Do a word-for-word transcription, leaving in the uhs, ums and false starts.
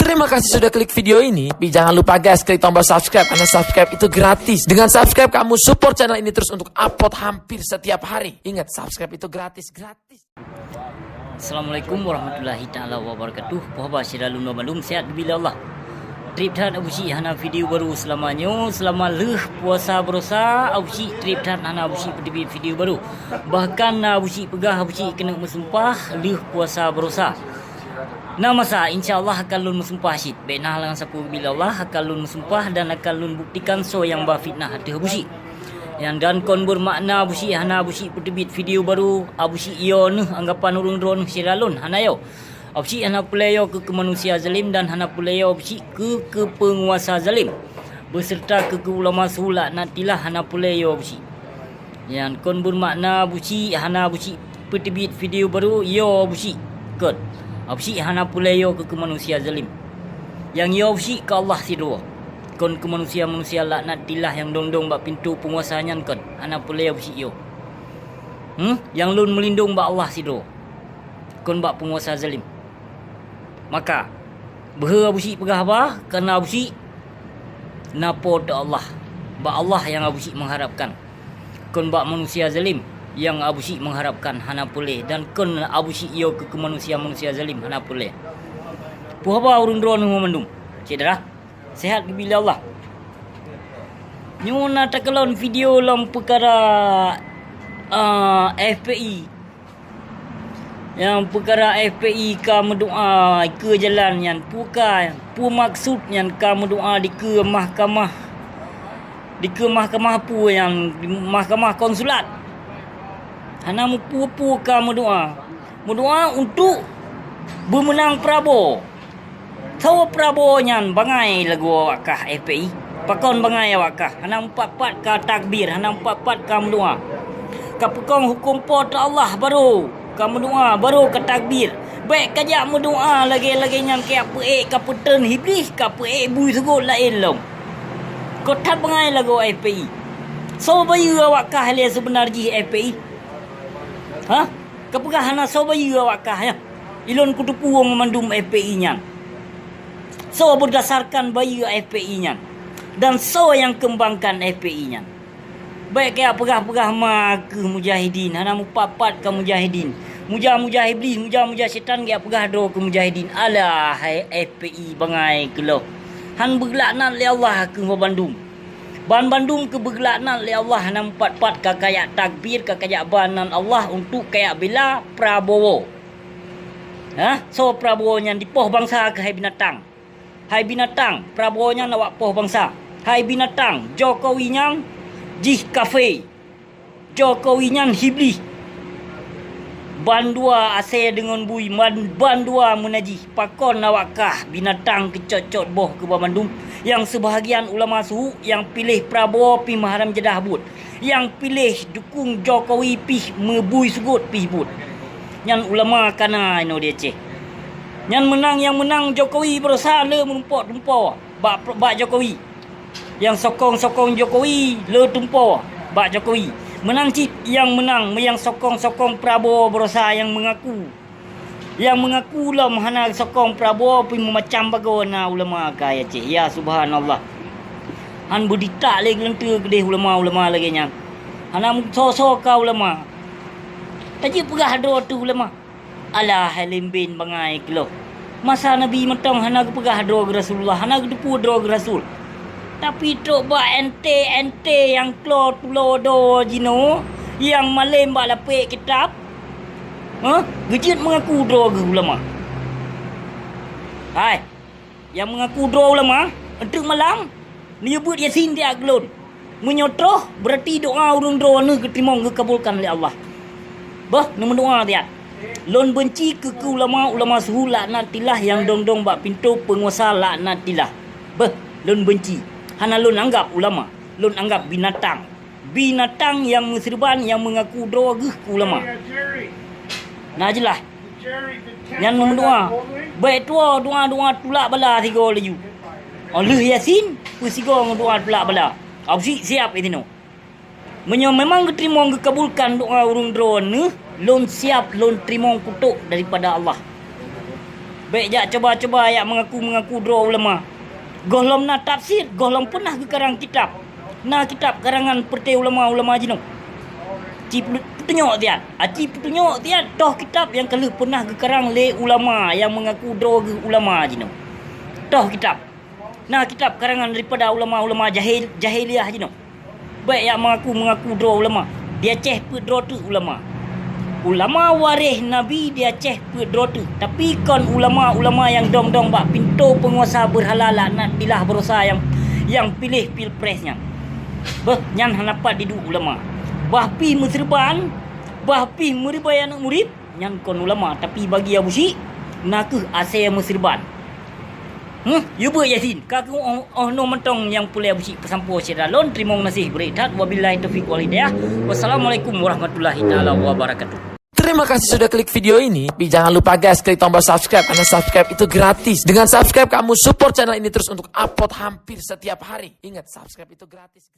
Terima kasih sudah klik video ini. Tapi jangan lupa guys, klik tombol subscribe karena subscribe itu gratis. Dengan subscribe kamu support channel ini terus untuk upload hampir setiap hari. Ingat, subscribe itu gratis, gratis. Assalamualaikum warahmatullahi taala wabarakatuh. Puhaba syedara lôn bandum, sehat geubila Allah. Treb that Abusyik hana video baru seulama nyoe, seulama lheueh puasa barosa Abusyik treb that hana Abusyik peuteubiet video baru. Bahkan na Abusyik peugah Abusyik keuneuk meusumpah lheueh puasa barosa. Na masa, insya Allah akan lôn meusumpah cit. Bék na halangan sapeue bila Allah akan lôn meusumpah dan akan lôn buktikan soe nyang ba fitnah ateueh Abusyik. Nyang dan kon beumakna Abusyik hana Abusyik peuteubiet video baru, Abusyik yo neuh anggapan ureuëng droeneuh syedara lôn, hana yo. Abusyik hana peureulée yo keu, keu manusia zalim dan hana peureulée yo Abusyik keu, keu peunguasa zalim, beuseureuta keu, keu ulama su laknatillah hana peureulée yo Abusyik. Nyan kon beumakna Abusyik hana Abusyik peuteubiet video baru, yo Abusyik kon. Abusyik hana peureulée yo keu, keu manusia zalim. Nyang yo Abusyik keu Allah sidroe. Kon keu manusia-manusia laknatillah nyang dong-dong bak pintoe peunguasa nyan kon, hana peureulée Abusyik yo. Hmm? Nyang lôn meulindong bak Allah sidroe. Kon bak peunguasa zalim. Maka, beuhe Abusyik peugah haba, kareuna Abusyik na Po teu Allah. Bak Allah nyang Abusyik meuharapkan. Kon bak manusia zalim nyang Abusyik meuharapkan hana peureulée, dan kon Abusyik yo keu, keu manusia-manusia zalim hana peureulée. Puhaba ureuëng droeneuh mandum, syedara, sehat geubila Allah. Nyoe na takalon video lom peukara, ah, F P I. Nyang peukara F P I ka meudoa dikeue jalan nyan, peue ka, peue maksud nyan ka meudoa dikeue mahkamah, dikeue mahkamah peue nyan, mahkamah konsulat. Hana meupeue-peue ka meudoa. Meudoa untuk beumeunang Prabowo. Soe Prabowo nyan bangai lagoe awak kah F P I? Pakon bangai awak kah? Hana meupat-pat ka takbir, hana meupat-pat ka meudoa. Ka peukong huköm Po teu Allah barô ka meudoa, barô ka takbir. Bék kajak meudoa lagée-lagée nyan kajak peuék ka peutreun Iblih, ka peuék bui seugot laén lom. Kok that bangai lagoe F P I? Soe bayeue awak kah lé seubeuna jih F P I? Hah? Kapeugah hana soe bayeue awak kah, ya? Ilôn kuteupeue ngon mandum F P I nyan. Soe beudasarkan bayeue F P I nyan? Dan soe nyang keumbangkan F P I nyan? Bék kajak peugah-peugah ma keuh mujahidin, hana meupat-pat ka mujahidin. Muja-muja Iblih, muja-muja setan kajak peugah droe keu mujahidin. Alah, hai F P I bangai keuloh. Han beugeulaknat lé Allah keuh bandum. Banbandum keuh beugeulaknat lé Allah, hana meupat-pat ka kajak takbir, ka kajak ba nan Allah untuk kajak bela Prabowo. Hah? Soe Prabowo nyan dipoh bansa keuh hai binatang? Hai binatang, Prabowo nyan awak poh bansa. Hai binatang, Jokowi nyan jih kafé. Jokowi nyan Iblih. Bandua asée deungon bui, man-, bandua meunajih. Pakon awak kah binatang keucot-cot boh keu banmandum, nyang seubahagian ulama su nyang piléh Prabowo pih meuharam jadah buet, nyang piléh dukung Jokowi pih meubui seugot pih buet. Nyan ulama kana inoe di Aceh. Nyan meunang, nyang meunang Jokowi barosa le meurumpok-rumpok bak, bak Jokowi. Nyang sokong-sokong Jokowi le tumpo bak Jokowi. Meunang cit nyang meunang, meunang sokong-sokong Prabowo barosa nyang meungaku. Nyang meungaku lom hana sokong Prabowo pih meumacam bagoe na ulama kah Aceh. Ya subhanallah. Han beuditak lé geuleunteu keudeh ulama-ulama lagée nyan. Hana meusoe-soe ka ulama. Tajeuet peugah droe teuh ulama. Alah, hai lembén bangai keuloh. Masa Nabi mantong hana geupeugah droe keu Rasulullah, hana geuteupeue droe keu Rasul. Tapi trok bak ente-ente nyang klo tulo do jinoe, nyang malém bak lapék kitab, hah, geujeuet meungaku droe keu ulama. Hai, nyang meungaku droe ulama, eunteuk malam, neuyue beuet Yasin tiak keu lôn. Meunyoe troh, beurati doa ureuëng droeneuh geuteurimong geukabulkan lé Allah. Boh, neumeudoa tiak. Lôn beunci keu, keu ulama-ulama suhu laknatillah nyang dong-dong bak pintoe peunguasa laknatillah. Beuh, lôn beunci. Hana lôn anggab ulama, lôn anggab binatang. Binatang nyang meuseureuban nyang meungaku droe geuh keu ulama. Na jeulaih. Nyan meudoa. Bék tuwoe doa-doa tulak bala sigoe laju. Óh lheueh Yasin, peusigoe ngon doa tulak bala. Abusyik siab i sinoe. Meunyoe memang geuteurimong geukabulkan doa ureuëng droeneuh, lôn siab lôn teurimong kutok daripada Allah. Bék jak cuba-cuba jak meungaku-meungaku droe ulama. Gohlom na tafsir, gohlom peunah geukarang kitab. Na kitab karangan peureté ulama-ulama jinoe. Ci peutunyok tiat, aci peutunyok tiat toh kitab nyang ka lheueh peunah geukarang lé ulama nyang meungaku droe geuh ulama jinoe. Toh kitab. Na kitab karangan daripada ulama-ulama jahil, jahiliyah jinoe. Bék jak meungaku-meungaku droe ulama. Di Aceh peuet droe teuk ulama. Ulama waréh Nabi di Aceh peuet droe teuk, tapi kon ulama-ulama nyang dong-dong bak pintoe peunguasa beurhala laknat bilah barosa nyang, nyang piléh pilpres nyan. Beuh, nyan hana pat diduek ulama. Bah pih meuseureuban, bah pih meuribèe aneuk murit, nyan kon ulama, tapi bagi Abusyik, na kheueh asèe meuseureuban. Hmm, yue beuet Yasin, ka keuh oh, oh noe mantong nyang peureulèe Abusyik peusampoe syedara lôn. Teurimong gaséh bri that. Wabillahi taufiq wal hidayah. Wassalamualaikum warahmatullahi taala wabarakatuh. Terima kasih sudah klik video ini. Tapi jangan lupa guys, klik tombol subscribe karena subscribe itu gratis. Dengan subscribe kamu support channel ini terus untuk upload hampir setiap hari. Ingat, subscribe itu gratis.